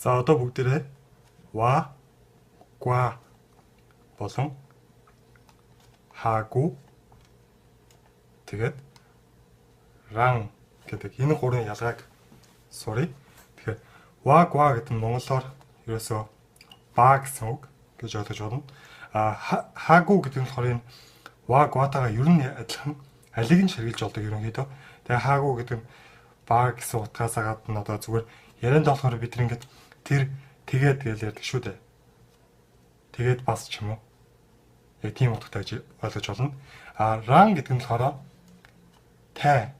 За одоо бүгдээрээ 와, 과 болон 하고 тэгээд 랑 гэдэг энэ гурвын ялгааг суръя. Тэгэхээр 와, 과 гэдэг нь монголоор ерөөсөө ба гэсэн үг гэж ойлгож байна. А 하고 гэдэг нь болохоор энэ 와, 과тайгаа ер нь адилхан алийг нь ширгэлж болдог ерөнхийдөө. Тэгээ 하고 гэдэг нь ба гэсэн утгаас гадна одоо зүгээр ярианд болохоор бид ингээд тэр тэгээд гэж ярьдаг шүү дээ. Тэгээд бас ч юм уу. Яг тийм утгатай гэж ойлгож болно. А 랑 гэдэг нь болохоор тай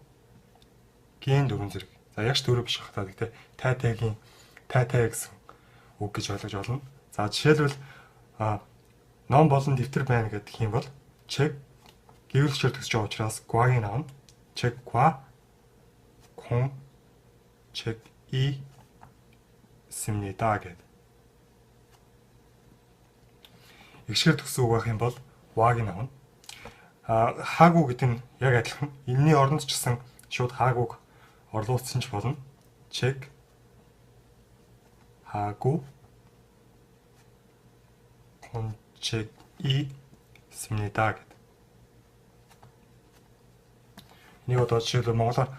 гийн дөрвөн зэрэг. За яг ч дөрөв биш хата. Гэхдээ тай тайгийн тай тай гэсэн үг гэж ойлгож болно. За жишээлбэл ном болон дэвтэр байна гэдэг юм бол 책 гэвлэгчээр төгсөж байгаа учраас 과гийн авна. 책과 공책이 있습니다 гэд. Эгшгээр төгссөн үг байх юм бол 와гийн авна. А 하고 гэдэг нь яг адилхан. Энэний оронд ч гэсэн шууд 하고г орлуулсан ч болно. 책 하고 공책이 있습니다 гэд. Энийг одоо жишээлбэл монголоор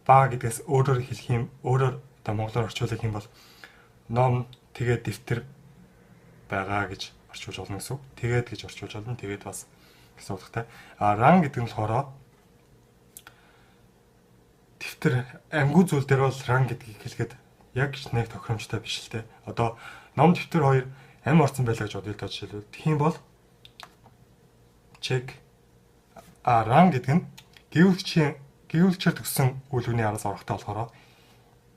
ба гэдгээс өөрөөр хэлэх юм, өөрөөр одоо монголоор орчуулах юм бол ном тэгээд дэвтэр байгаа гэж орчуулж болно гэсэн үг. Тэгээд гэж орчуулж болно. Тэгээд бас гэсэн утгатай. А 랑 гэдэг нь болохоор дэвтэр ангиу зүйл дээр бол 랑 гэдгийг хэлэхэд яг нэг тохиромжтой биш л дээ. Одоо ном дэвтэр хоёр ам орсон байлаа гэж бодъё л доо жишээлбэл. Тэгэх юм бол 책 а 랑 гэдэг нь гэвлэгчээр төгссөн үйл үгний араас орохтой болохоор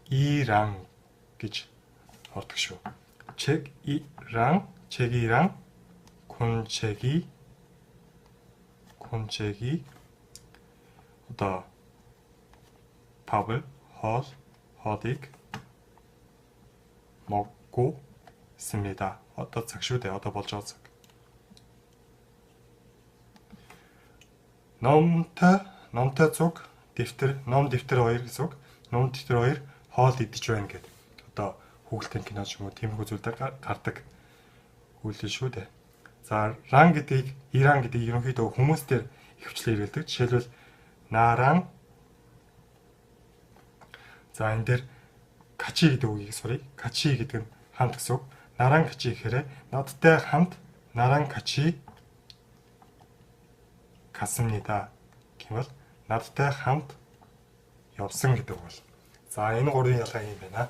이랑 гэж ордог шүү. 책이랑 책이랑 공책이 공책이 одоо 밥을 хоол хоолыг 먹고 있습니다. Одоо цаг шүү дээ. Одоо болж байгаа цаг. Номтой номтой цуг дэвтэр ном дэвтэр хоёр гэсэн үг. Ном дэвтэр хоёр хоол идэж байна гэд. Одоо хүүхэлдэйн кино ч юм уу тиймэрхүү зүйлээр гардаг үйлдэл шүү дээ. За 랑 гэдгийг 이랑 гэдгийг ерөнхийдөө хүмүүс дээр ихэвчлэн хэрэглэдэг. Жишээлбэл 나랑 за энэ дээр 같이 гэдэг үгийг суръя. 같이 гэдэг нь хамт гэсэн үг. 나랑 같이 гэхээр надтай хамт 나랑 같이 갔습니다. Гэвэл надтай хамт явсан гэдэг бол. За энэ гурвын ялгаа юм байна.